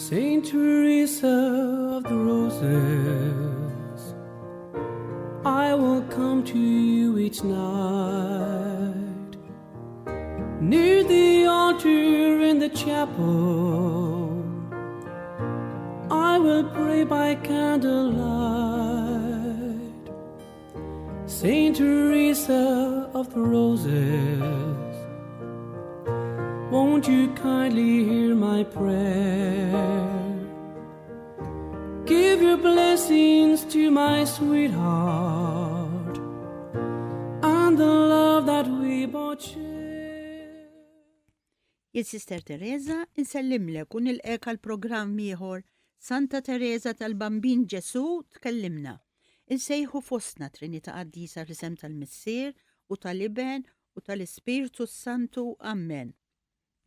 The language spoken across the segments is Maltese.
Saint Teresa of the Roses, I will come to you each night. Near the altar in the chapel, I will pray by candlelight. Saint Teresa of the Roses, won't you kindly hear my prayer? Give your blessings to my sweetheart and the love that we both share. Jien Sister Teresa insellimlek u nilqek għal programm ieħor Santa Teresa tal-Bambin Ġesu tkellimna. Insejħu fostna Trinità Qaddisa fl-isem tal-Missier u tal-Iben u tal-Ispirtu s-Santu. Ammen.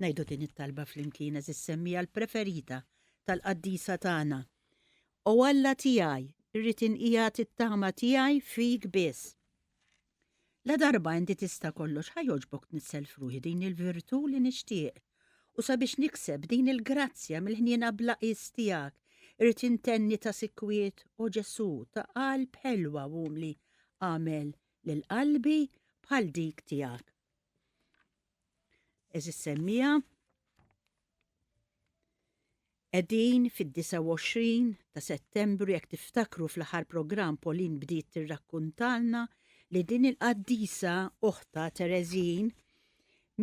Ngħidu din it-talba flimkien għeżież semmiegħa l-preferita tal-qaddisa tagħna. O Alla tiegħi, irrid inqiegħed it-tama tiegħi fik biss. La darba inti tista' kollox ħa jogħġbok tnissel f'ruħi din il-virtù li nixtieq. U sabiex nikseb din il-grazzja mill-ħniena bla qies tiegħek, irrid intenni ta' sikwit, o Ġesù, ta' qalb ħelwa u umli, agħmel lil qalbi bħal dik tiegħek. Eżis semmija, Qegħdin fid-29 ta' Settembru jekk tiftakru fl-aħħar programm Pauline bdiet tirrakkuntalna li din il-qaddisa oħtha Tereżin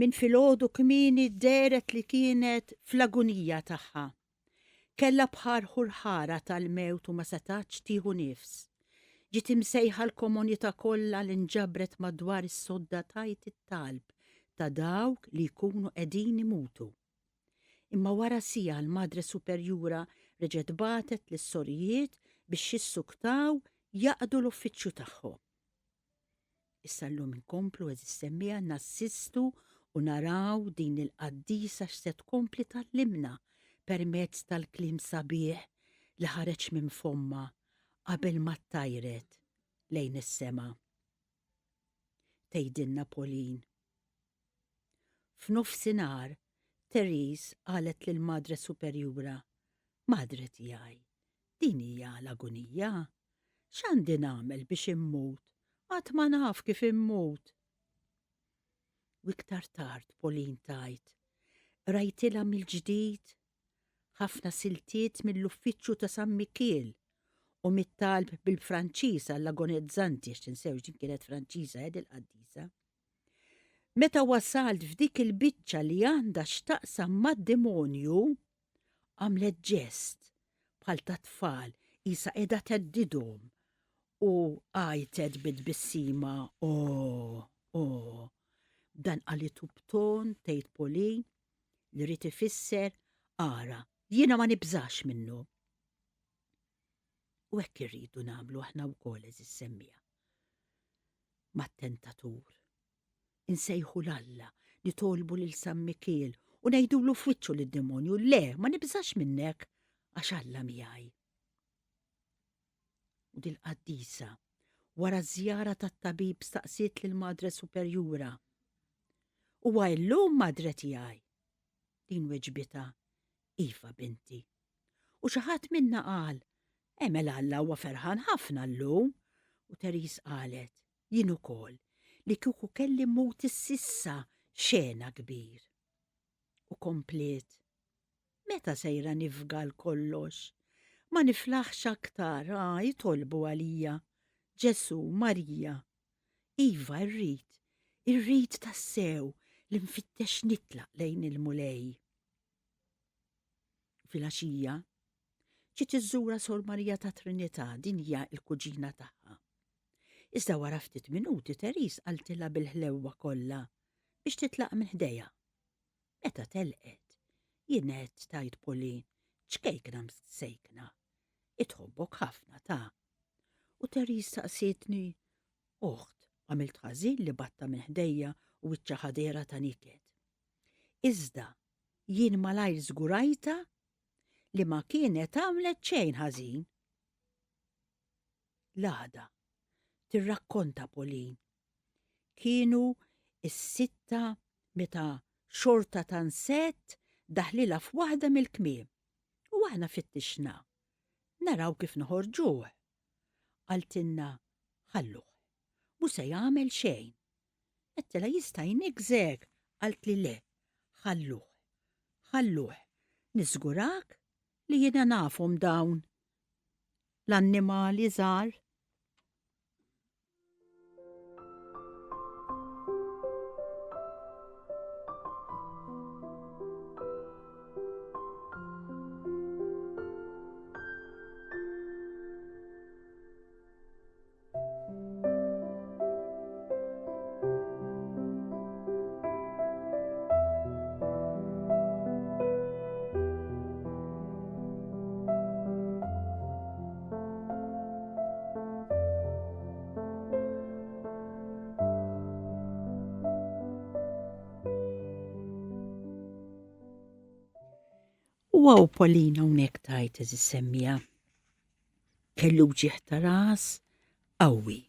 minn filgħodu kmieni dehret li kienet fl-agunija tagħha. Kellha bħal ħurħara tal-mewt u ma setgħetx tieħu nifs. Ġiet imsejħa l-komunità kollha li nġabret madwar is-sodda tgħid it-talb ta' dawk li jkunu qegħdin imutu. Imma wara siegħa l-Madre Superjura reġgħet bagħtet lis-sorijiet biex jissuktaw jaqdu l-uffiċċju tagħhom. Issa llum inkomplu għeżież semmiegħa nassistu u naraw din il-qaddisa x'se tkompli tgħallimna permezz tal-kliem sabiħ li ħareġ minn fommha qabel ma ttajret lejn is-sema. Tgħidilna Pauline. F'nofsinhar, Therese qalet lill-Madre Superjura, Madre tiegħi, din hija l-agunija. X'għandi nagħmel biex immut? Qatt ma naf kif immut. U iktar tard Pauline tgħid, Qrajtilha mill-ġdid ħafna siltiet mill-uffiċċju ta' San Mikiel u mit-talb bil-Franċiż għall-agonizzanti, għax tinsewx din kienet Franċiża, eh, dil-qaddisa. Meta wasalt f'dik il-biċċa li għandha x'taqsam mad-demonju, għamlet ġest bħal tat-tfal qisha qiegħda theddidhom u għajtet bi tbissima, Oh, oh. Dan qalitu b'ton, tgħid Pauline, li ried ifisser, Ara, jiena ma nibżax minnu. U hekk irridu nagħmlu aħna wkoll għeżież semmiegħa. Mat-tentatur. Insejħu 'l Alla, nitolbu lil San Mikiel u ngħidulu f'wiċċu lid-demonju, le, ma nibżax minnek għax Alla miegħi. U dil-qaddisa, wara ż-żjara tat-tabib staqsiet lill-Madre Superjura, Huwa illum, Madre tiegħi? Din weġbitha, Iva, binti. U xi ħadd minna qal, Eh, mela Alla huwa ferħan ħafna llum. U Therese qalet, Jien ukoll, li kieku kelli mmut ississa xena kbir. U kompliet, Meta sejra nifga għal kollox? Ma niflaħx aktar, ah, itolbu għalija. Ġesù, Marija. Iva, irrid, irrid tassew li nfittex nitlaq lejn il-Mulej. Filgħaxija, ġiet iżżurha Sor Marija ta' Trinità, din hija l-kuġina tagħha. Iżda wara ftit minuti Therese qaltilha bil-ħlewwa kollha biex titlaq minn ħdejha. Meta telqet, jien għedt tgħid Pauline, ċkejkna msejkna, itħobbok ħafna ta. U Therese saqsietni, Oħt, għamilt ħażin li batta minn ħdejja u wiċċha ħa dehra ta' niket. Iżda jien malajr żgurajtha li ma kienet għamlet xejn ħażin. L-għada, tirrakkonta Pauline, kienu s-sitta meta xorta ta' nsett daħlilha f'waħda mill-kmiem u U aħna fittixna naraw kif noħorġuh. Qaltilna ħalluh. Mhu se jagħmel xejn. Għedtilha jista' jniggżek, qaltli le, ħalluh. Ħalluh. Niżgurak li jiena nafhom dawn l-annimali żgħar. U għaw Polina unek tajt eżis semmija. Kellu wġigħ ta' ras qawwi.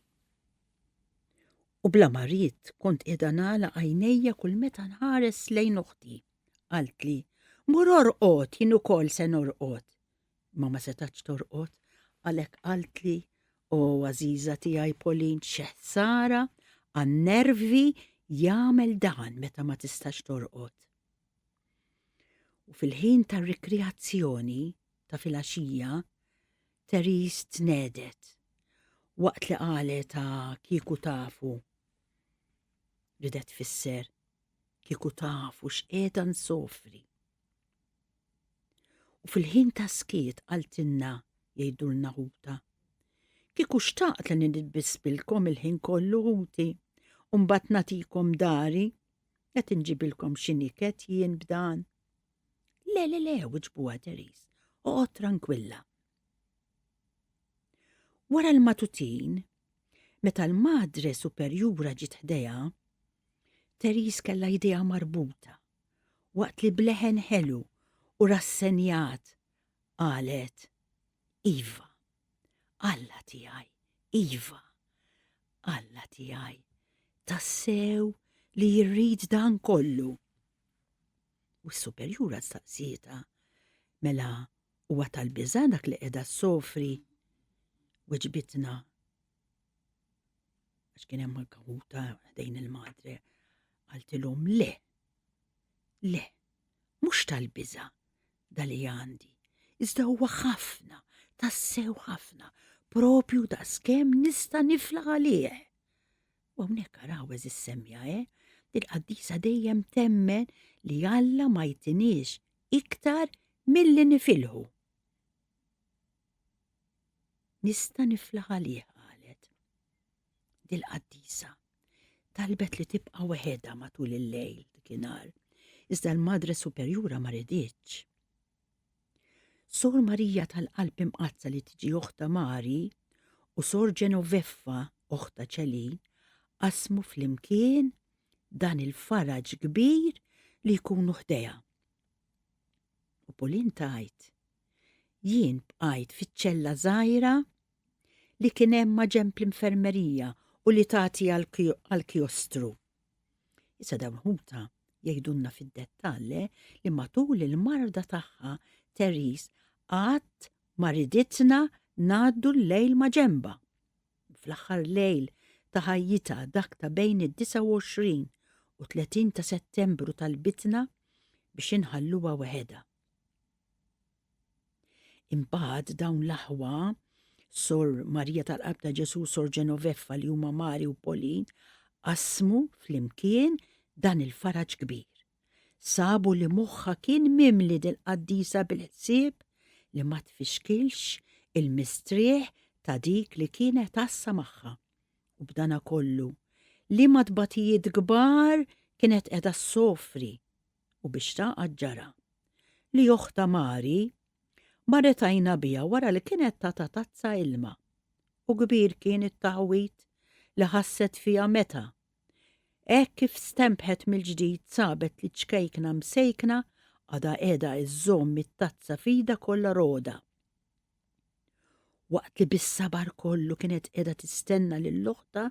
U bla ma ridt kont qiegħda nagħlaq għajnejja kull meta nħares lejn oħti. Qaltli, mur orqod jien ukoll se norqod. Imma ma setatx torqod, għalhekk qaltli, o għażiża tiegħi Pauline xi ħsara għan-nervi jagħmel dan meta ma tistax torqod. U fil-ħin tar-rikreazzjoni ta' filgħaxija, Therese tnegħdet waqt li qalet ah kieku tafu. Ridet tfisser kieku tafu x'qiegħda nsofri. U fil-ħin ta' skiet qaltilna jgħidulna ħuta. Kieku xtaqt li nitbispilkom il-ħin kollu ħuti, u mbagħad nagħtikom dari, qed inġibilkom xi niket jien b'dan. Le, le, le, wiġbuha Therese, oqgħod trankwilla. Wara l-matutin, meta l-madre superjura ġiet ħdejha, Therese kellha jdejha marbuta, waqt li b'leħen ħelu u rassenjat qalet, Iva, Alla tiegħi, iva, Alla tiegħi, tassew li jirrid dan kollu. U s-superjura staqsietha, Mela huwa tal-biża' dak li qiegħda ssofri? Weġbitna, għax kien hemm anke ħuta ħdejn il-madre, qaltilhom le, le, mhux tal-biża' da li għandi, iżda huwa ħafna, tassew ħafna, propju daqskemm nista' niflaħ għalih. U hawnhekk araw eżis semmja, eh? Dil-qaddisa dejjem temmen li Alla ma jtiniex iktar milli nifilħu. Nista' niflaħ għalih, qalet. Dil-qaddisa talbet li tibqa' weħedha matul il-lejl dakinhar, iżda l-Madre Superjura ma riditx. Sor Marija tal-Qalb Imqaddsa li tiġi oħta Mari u Sor Genoveffa oħta Ċelin qasmu flimkien dan il-faraġ kbir li jkunu ħdejha. U Pauline tgħid, Jien bqajt fiċ-ċella żgħira li kien hemm maġenb l-infermerija u li tagħti għall-kjostru. Issa dawn ħutha jgħidulna fid-dettall eh, li matul il-marda tagħha Therese qatt ma riditna ngħaddu l-lejl ma' ġenbha. Fl-aħħar lejl ta' ħajjitha dak ta' bejn id-29 u 30 ta' Settembru talbitna biex inħalluha weħedha. Imbagħad dawn l-aħwa, Sor Marija tal-Qalb ta' Ġesù, Sor Genoveffa li huma Mari u Pauline, qasmu flimkien dan il-faraġ kbir. Sabu li moħħha kien mimli dil-qaddisa bil-ħsieb li ma tfixkilx il-mistrieħ ta' dik li kienet għassa magħha. U b'dana kollu, liema tbatijiet kbar kienet qiegħda ssofri u biex tagħqad ġara li oħtha Mari marret għajnha biha wara li kienet tatha tazza ilma u kbir kien it-taħwid li ħasset fiha meta hekk kif stenbħet mill-ġdid sabet li ċ-ċkejkna msejkna għadha qiegħda iżżomm it-tazza f'idha kollha rogħda. Waqt li bis-sabar kollu kienet qiegħda tistenna lil oħtha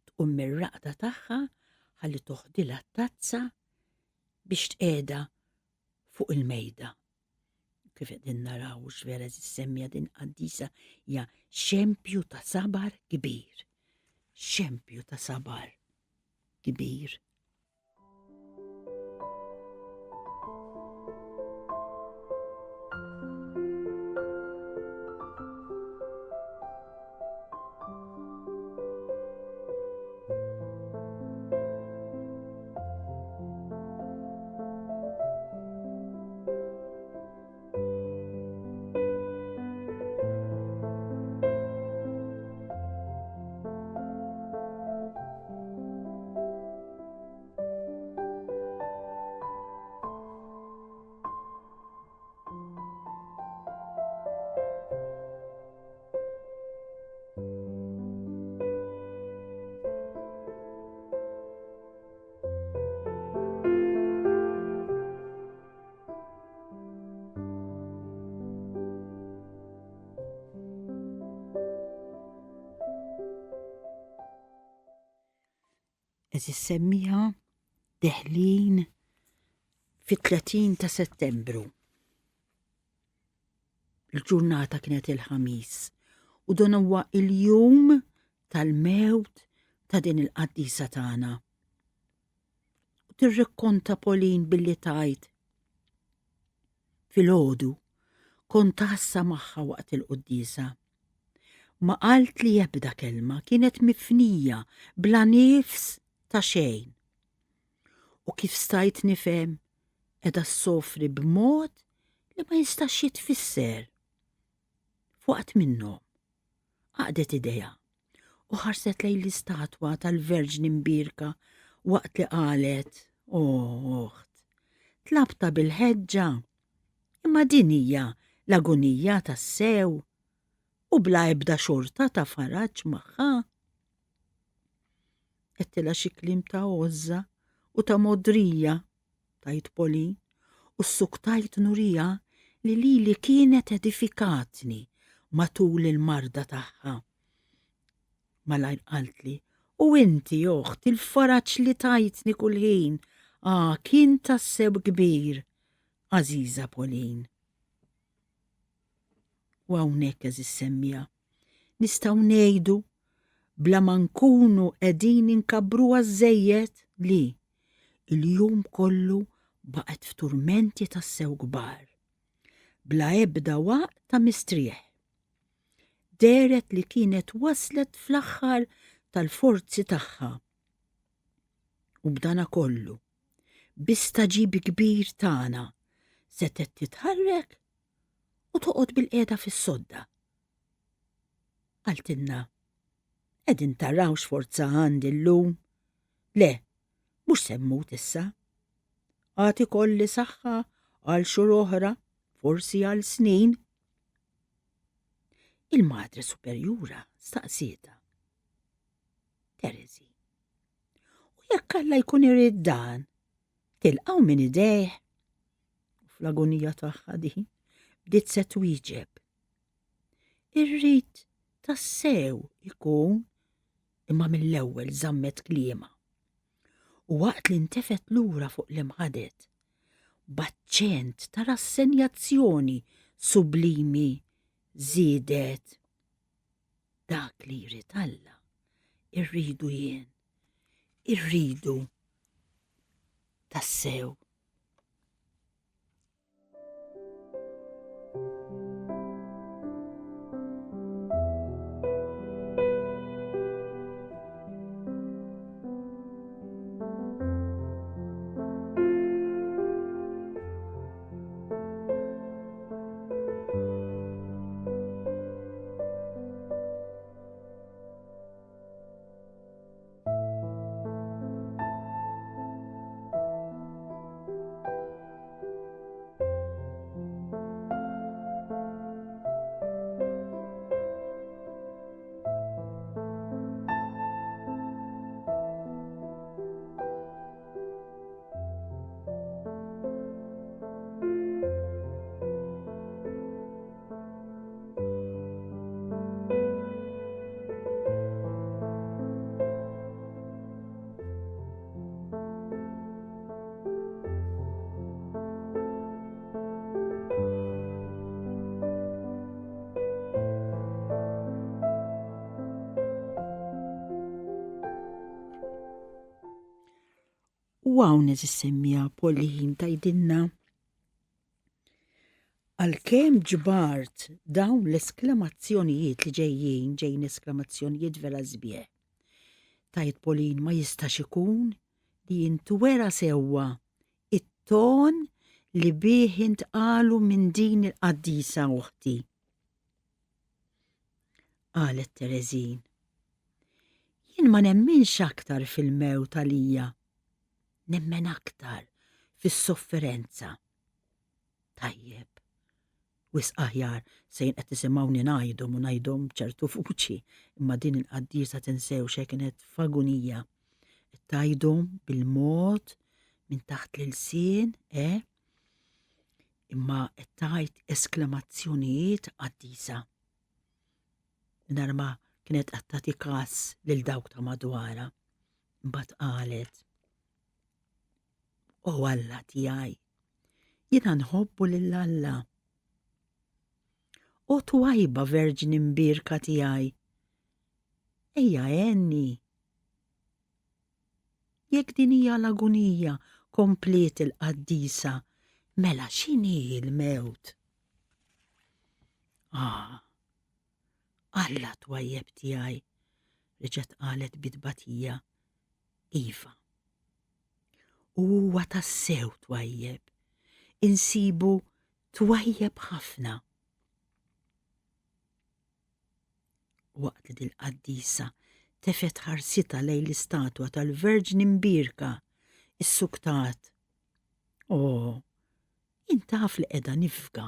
tqum mir-raqda tagħha ħalli toħdilha t-tazza biex tqiegħda fuq il-mejda. Kif qegħdin naraw x'vera semmija din qaddisa hija xempju ta' sabar kbir. Xempju ta' sabar kbir. Eżis semmiha deħlin fit-30 ta' Settembru. Il-ġurnata kienet il-Ħamis u dan huwa il-jum tal-mewt ta' din il-qaddisa tagħna. U tirrikkonta Pauline billi tgħid Filgħodu kont għassa magħha waqt il-quddiesa. Ma qaltli ebda kelma, kienet mifnija bla nifs ta' xejn. U kif stajt nifhem, qiegħda ssofri b'mod li ma jistax jitfisser. F'waqt minnhom, għaqdet idejha u ħarset lejn l-istatwa tal-Verġni Mbierka waqt li qalet, O oħt, tlabtha bil-ħeġġa, imma din hija l-agunija tassew u bla ebda xorta ta' faraġ magħha. Għedtilha xi kliem ta' għożża u ta' mogħdrija tgħid Pauline, u ssuktajt nuriha li lili kienet edifikatni matul il-marda tagħha. Malajr qaltli, U inti, oħt, il-faraġ li tajtni kull ħin, ah, kien tassew kbir, għażiża Pauline. U hawnhekk għeżież semmiegħa, nistgħu ngħidu bla ma nkunu qegħdin inkabbruha żżejjed li il-jum kollu baqgħet f'turmenti tassew kbar, bla ebda waqt ta' mistrieħ. Dehret li kienet waslet fl-aħħar tal-forzi tagħha. U b'dana kollu, bi stagħġib kbir tagħna, setgħet titħarrek u toqgħod bilqiegħda fis-sodda. Qaltilna, Qegħdin taraw x'forza għandi llum? Le, mhux se mmut issa. Għad ikolli saħħa għal xhur oħra, forsi għal snin. Il-Madre Superjura staqsietha. Terezi, u jekk Alla jkun irid dan, tilqgħu minn idejh? U fl-agonija tagħha din bdiet se twieġeb. Irrid tassew ikun imma mill-ewwel żammet kliemha. U waqt li ntefgħet lura fuq l-imħaded, b'aċċent ta' rassenjazzjoni sublimi żiedet, Dak li jrid Alla, irridu jien, irridu tassew. U hawn eżis semmija Pauline tgħidilna Għalkemm ġbart dawn l-esklamazzjonijiet li ġejjin, ġejjin esklamazzjonijiet vera sbieħ. Tgħid Pauline ma jistax ikun li jintwera sewwa it-ton li bih intqalu minn din il-qaddisa oħti. Qalet Tereżin. Jien ma nemminx aktar fil-mewt għalija. Nemmen aktar fis-sofferenza. Tajjeb. Wisq aħjar se jien qed tisimgħuni ngħidhom u ngħidhom b'ċertu vuċi, imma din il-qaddisa tinsewx hekk kienet f'agunija. Qed tgħidhom bil-mod minn taħt l-ilsien, eh? Imma qed tgħid esklamazzjonijiet qaddisa. Mingħajr ma kienet qed tagħti każ lil dawk ta' madwarha. Imbagħad qalet, O Alla tiegħi, jiena nħobbu lil Alla. O twajba Verġni mbierka tiegħi, ejja għenni. Jekk din hija l-agunija, kompliet il-qaddisa, mela x'inhi l-mewt? Ah, Alla twajjeb tiegħi, reġgħet qalet bi tbatija, iva. U huwa tassew twajjeb, insibu twajjeb ħafna. Waqt li dil-qaddisa tefgħet ħarsitha lejn l-istatwa tal-Verġni Mbierka, issuktat, O, jien taf li qiegħda nifga.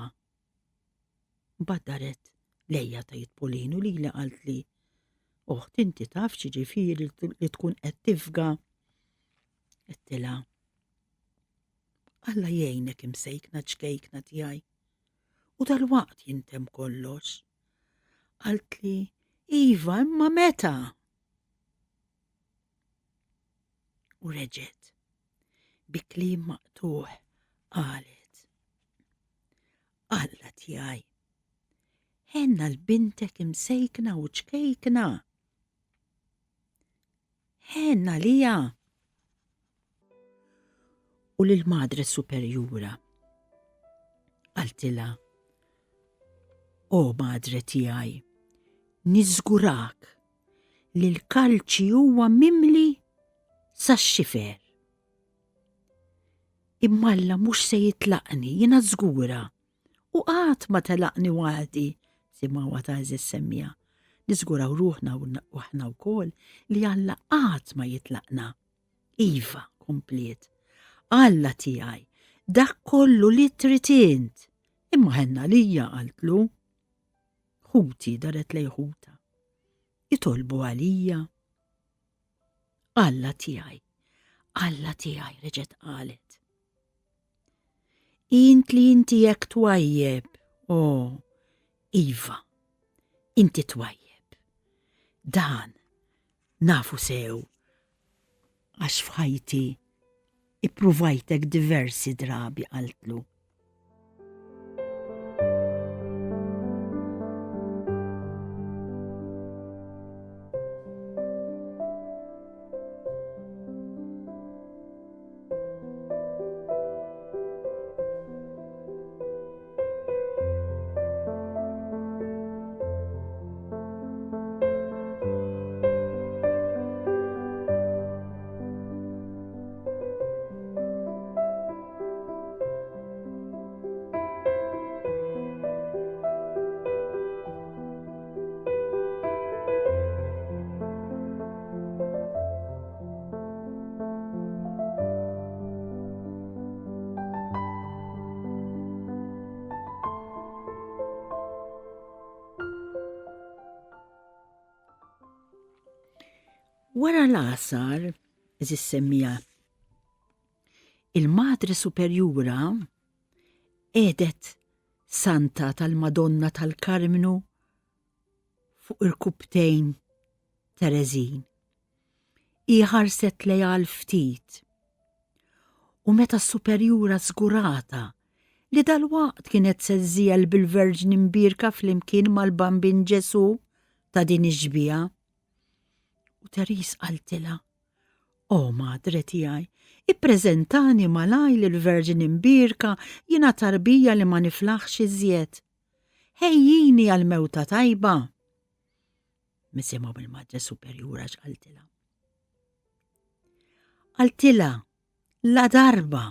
Mbagħad daret lejja tgħid Pauline u lili qaltli, Oħt inti taf x'jiġifieri li tkun qed tifga? Għedtilha, Alla jgħinek imsejkna ċkejkna tiegħi. U dalwaqt jintemm kollox. Qaltli, Iva, imma meta? U reġgħet, bi kliem maqtugħ qalet, Alla tiegħi, ħenna l-bintek imsejkna u ċkejkna. Ħenna lija. U lil Madre Superjura qaltilha, O Madre tiegħi, niżgurak li l-kalċi huwa mimli sax-xifer. Imma Alla mhux se jitlaqni, jiena żgura. U qatt ma telaqni waħdi, simgħuha ta' għeżież semmiegħa. Niżguraw ruħna u aħna wkoll li Alla qatt ma jitlaqna. Iva, kompliet, Alla tiegħi, dak kollu li trid int. Imma ħenna lija, qaltlu. Ħuti daret lejn ħutha. Itolbu għalija. Alla tiegħi, Alla tiegħi, reġgħet qalet. Int li inti hekk twajjeb, o, iva, inti twajjeb. Dan nafu sew għax f'ħajti Ippruvajtek diversi drabi, qaltlu. Wara l-għasar, eżis semmija, il-Madre Superjura qiegħdet Santa tal-Madonna tal-Karmnu fuq irkubtejn Tereżin. Hi ħarset lejha għal ftit. U meta s-superjura żgurata li dalwaqt kienet se żżiegħel bil-Verġni Mbierka flimkien mal-Bambin Ġesù ta' din ix-xbieha. U Therese qaltilha. O Madre tiegħi, ippreżentani malaj lill-Verġni Mbierka jiena tarbija li ma niflaħx iżjed. Ħejjini għal mewta tajba. Nisimgħu mill-Madre Superjura x'qaltilha. Qaltilha la darba.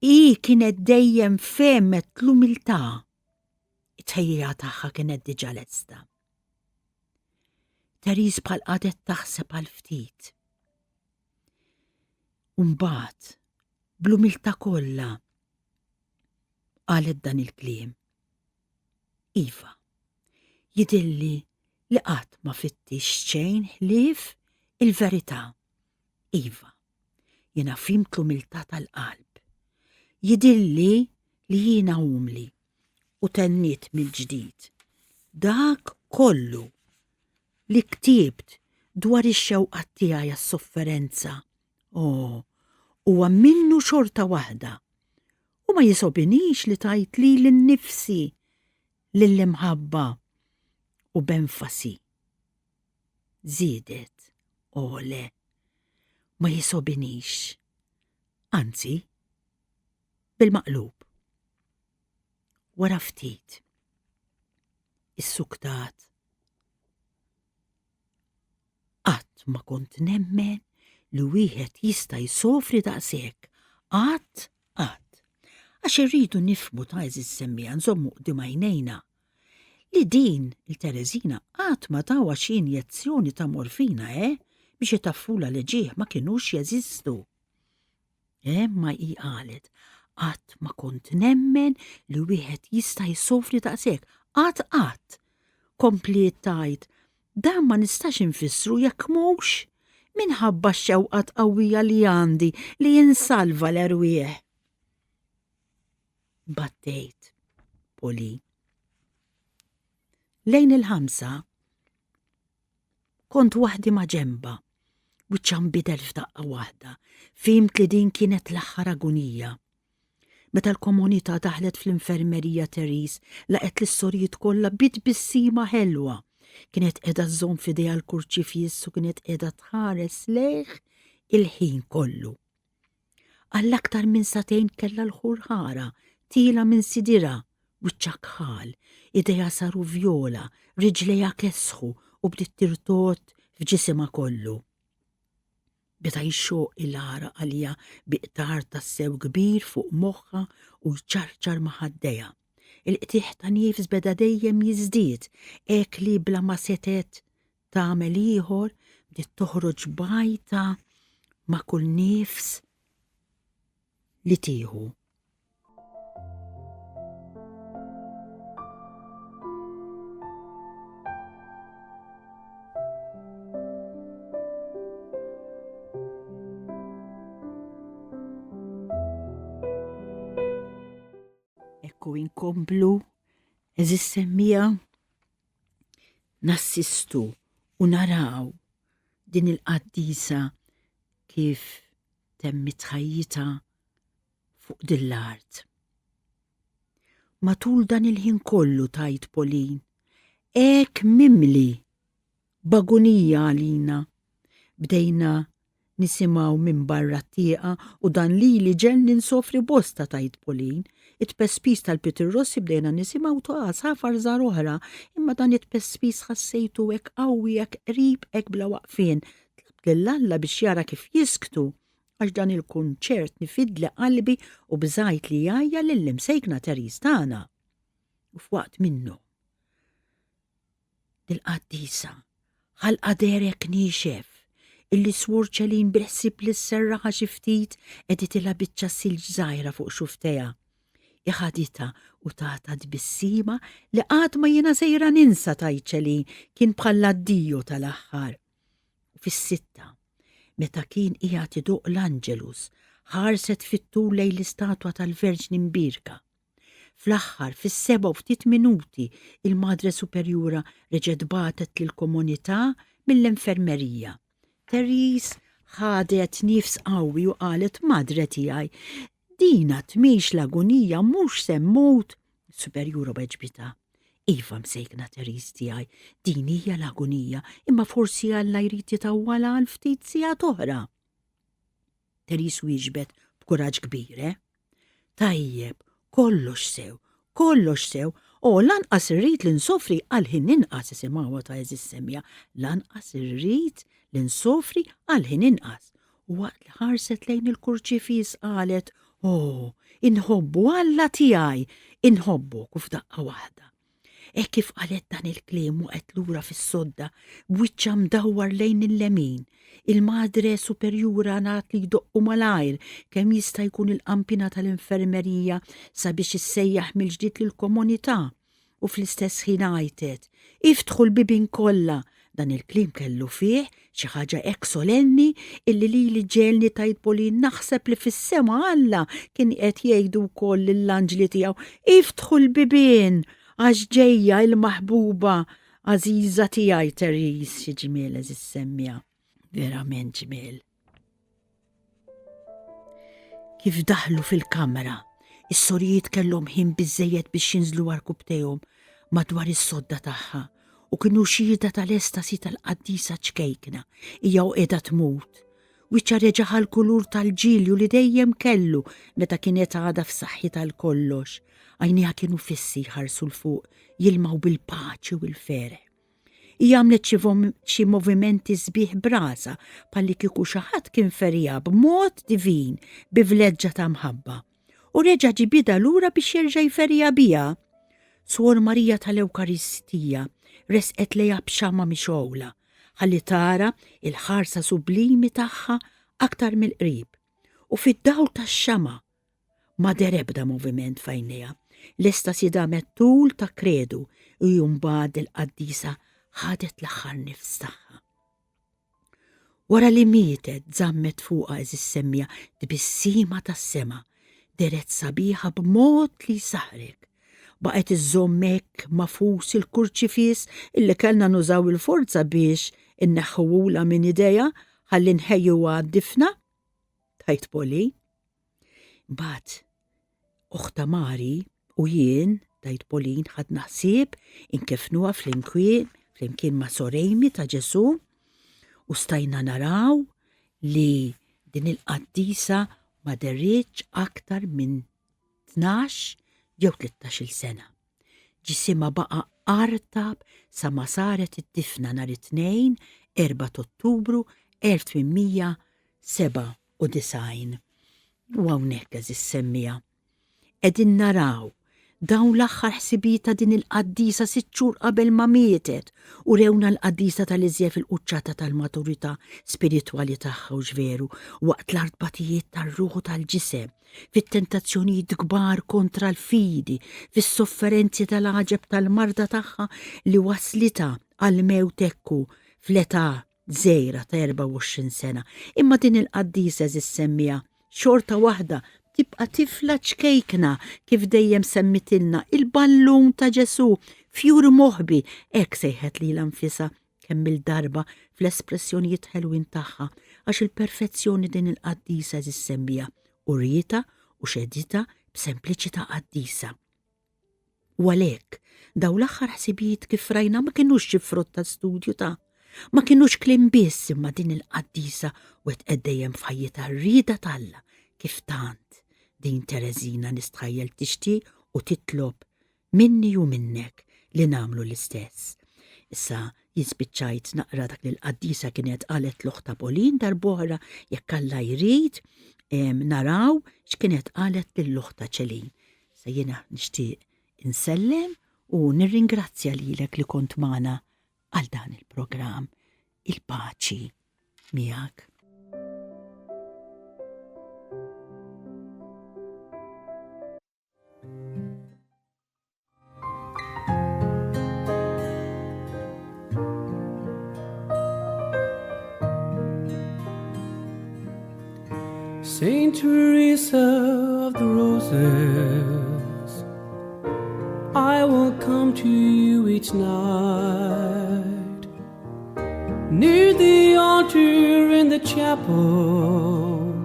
Hi kienet dejjem fehmet l-umiltà. It-tħejjija tagħha kienet diġà lesta. Therese bħal qagħdet taħseb għal ftit. Umbagħad, bl-umiltà kollha, qalet dan il-kliem. Iva, jidhirli li qatt ma fittixt xejn ħlief il-verità. Iva, jiena fhimt l-umiltà tal-qalb. Jidhirli li jiena umli u tenniet mill-ġdid dak kollu li ktibt dwar ix-xewqat tiegħi għas-sofferenza. O, huwa minnu xorta waħda U ma jisgħobinix li tajt lili nnifsi lill-imħabba u b'enfasi. Żiedet, O le, ma jisgħobinix. Anzi, bil-maqlub. Wara ftit, issuktat. Qatt ma kont nemmen li wieħed jista' jsofri daqshekk. Qatt, qatt. Għax irridu nifhmu ta' għeżież semmiegħa nżommu quddiem għajnejna li din il-Tereżina qatt ma tawha xi injezzjoni ta' morfina, eh, biex itaffulha l-ġieħ ma kinux jeżistu. Imma hi qalet, Qatt ma kont nemmen li wieħed jista' jsofri daqshekk, qatt qatt. Kompliet tgħid, Dan ma nistax infissru jekk mhux minħabba x-xewqat qawwija li għandi li insalva l-erwieħ. Battejt, Poli. Lejn il-ħamsa, Kont waħdi ma' ġenbha. Wiċċha nbidel f'daqqa waħda. Fhimt li din kienet l-aħħar agunija. Meta l-komunità daħlet fl-infermerija Therese laqgħet lis-sorijiet kollha bi tbissima ħelwa. Kienet qiegħda żżomm f'idejha l-kurċifiss u kienet qiegħda tħares lejh il-ħin kollu. Għal aktar minn sagħtejn kellha l-ħurħara tiela' minn sidirha, wiċċha kħal, idejha saru vjola, riġlejha kesħu u bdiet tirtogħod f'ġisimha kollu. Beda jxoqq il-għaraq għaliha bi qtar tassew kbir fuq moħħha u jċarċar ma' ħaddejha. Il-qtigħ ta' nifs beda dejjem jiżdied hekk li bla ma setgħet tagħmel ieħor, bdiet toħroġ b'għajta ma' kull nifs li tieħu. Ekku inkomplu, eżis semmija, nassistu u naraw din il-qaddisa kif temmit ħajjitha fuq din l-art. Matul dan il-ħin kollu tgħid Pauline, hekk mimli b'agunija għalina. Bdejna nisimgħu minn barra t-tieqa u dan lili ġegħelni nsofri bosta tgħid Pauline. It-tpespis tal-pitirrossi bdejna nisimgħu ta' għasafar żgħar oħra, imma dan it-tpespis ħassejtu hekk qawwi hekk qrib hekk bla waqfien. Tlabt lil Alla biex jara kif jisktu għax dan il-kunċert nifidli qalbi u bżajt li jgħajja lill-imsejkna Therese tagħna. U f'waqt minnhom Dil-qaddisa, ħalqha deher hekk niexef, illi Swor Ċelin bil-ħsieb li sserraħha xi ftit qegħditilha biċċa silġ żgħira fuq xufftejha. Hi ħaditha u tatha tbissima li qatt ma jiena sejra ninsa tgħid Ċelin kien bħall-addio tal-aħħar. U fis-sitta, meta kien qiegħed idoqq l-Angelus, ħarset fit-tul lejn l-istatwa tal-Verġni Mbierka. Fl-aħħar, fis-sebgħa u ftit minuti, il-Madre Superjura reġgħet bagħtet lill-komunità mill-infermerija. Therese ħadet nifs qawwi u qalet, Madre tiegħi, din għad mhix l-agunija, mhux se mmut. Is-Superjura weġbitha, Iva msejkna Therese tiegħi, din hija l-agunija, imma forsi Alla jrid jitawwalha għal ftit sigħat oħra. Therese wieġbet b'kuraġġ kbir, eh? Tajjeb, kollox sew, kollox sew, o lanqas irrid li nsofri għal ħin inqas isimgħuha ta' għeżież semmiegħa, lanqas irrid li nsofri għal ħin inqas. U waqt li ħarset lejn il-kurċifiss qalet, O, inħobbu Alla tiegħi, inħobbok u f'daqqa waħda. Hekk kif qalet dan il-kliem waqgħet lura fis-sodda b'wiċċha mdawwar lejn il-lemin. Il-Madre Superjura ngħad li jdoqqu malajr kemm jista' jkun il-qanpiena tal-infermerija sabiex issejjaħ mill-ġdid lill-komunità u fl-istess ħin għajtet, Iftħu l-bibien kollha! Dan il-kliem kellu fih xi ħaġa hekk solenni illi lili ġegħelni tgħid Pauline naħseb li fis-sema Alla kien qed jgħidu wkoll lill-anġli tiegħu, Iftħu l-bibien għax ġejja il-maħbuba għażiża tiegħi Therese. Xi ġmiel għeżież semmiegħa. Verament ġmiel. Kif daħlu fil-kamra, is-sorijiet kellhom ħin biżżejjed biex jinżlu għarkupptejhom madwar is-sodda tagħha u kienu xhieda tal-estasi tal-qaddisa ċkejkna hija u qiegħda tmut. Wiċċha reġa' ħa l-kulur tal-ġilju li dejjem kellu meta kienet għadha f'saħħitha għal kollox. Għajnejha kienu fissi jħarsu 'l fuq, jilmaw bil-paċi u l-ferħ. Hija għamlet xi movimenti sbieħ b'rasha bħallikieku xi ħadd kien feriha b'mod divin bi vleġġa ta' mħabba. U reġa' ġibidha lura biex jerġa' jferiha biha. Suor Marija tal-Ewkaristija resqet lejha b'xama' mixgħula ħalli tara l-ħarsa sublimi tagħha aktar mill-qrib. U fid-dawl tax-xama' Ma deher ebda moviment f'għajnejha. L-estasi damet tul ta' kredu u mbagħad il-qaddisa ħadet l-aħħar nifs tagħha. Wara li mietet żammet fuqha għeżież semmiegħa tbissima tas-sema, dehret sabiħa b'mod li jsaħħrek. Baqgħet iżżomm hekk magħfus il-kurċifiss illi kellna nużaw il-forza biex inneħħuhulha minn idejha ħalli nħejjuha għad-difna. Tgħid Polly. Mbagħad oħta Mari u jien, tgħid Pauline, ħadna ħsieb inkefnuha flimkien flimkien ma' Sorejmi ta' Ġesù u stajna naraw li din il-qaddisa ma derritx aktar minn 12 jew 13-il sena. Ġisimha baqa' artab sa ma saret id-difna nhar it-Tnejn 4 t'Ottubru 1897. U hawnhekk għeżież semmiegħa, qegħdin naraw dawn l-aħħar ħsibijiet ta' din il-qaddisa sitt xhur qabel ma mietet u rewna l-qaddisa tal-iżjed fil-quċċata tal-maturità spiritwali tagħha hux veru waqt l-art tbatijiet tar-ruħ u tal-ġisem fit-tentazzjonijiet kbar kontra l-fidi, fis-sofferenzi tal-għaġeb tal-marda tagħha li waslitha għall-mewt ekku fl-età żgħira ta' 24 sena. Imma din il-qaddisa eżis semmiha xorta waħda tibqa' tifla ċkejkna kif dejjem semmitilna il-ballun ta' Ġesù, fjur moħbi, hekk sejħet lilha nfisha kemm-il darba fl-espressjonijiet ħelwin tagħha, għax il-perfezzjoni din il-qaddisa eżis semmiha urietha u xehditha b'sempliċità qaddisa. U għalhekk, dawn l-aħħar ħsibijiet kif rajna ma kinux xi frott ta' studju ta' ma kinux kliem biss imma din il-qaddisa wettqet dejjem f'ħajjitha r-rieda t'Alla kif tant din Tereżina nistħajjel tixtieq u titlob minni u minnek li nagħmlu l-istess. Issa jien spiċċajt naqra dak li l-qaddisa kienet qalet l-oħta Pauline darb'oħra jekk Alla jrid naraw x'kienet qalet lill-oħta Celine. Issa jiena nixtieq insellem u nirringrazzja lilek li kont magħna għal dan il-programm. Il-paċi miegħek. Saint Teresa of the Roses, I will come to you each night. Near the altar in the chapel,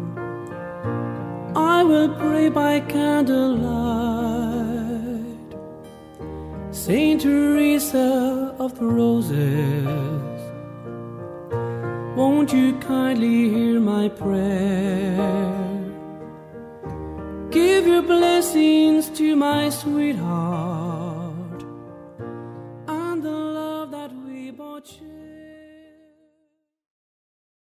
I will pray by candlelight. Saint Teresa of the Roses, won't you kindly hear my prayer? Give your blessings to my sweetheart and the love that we both share.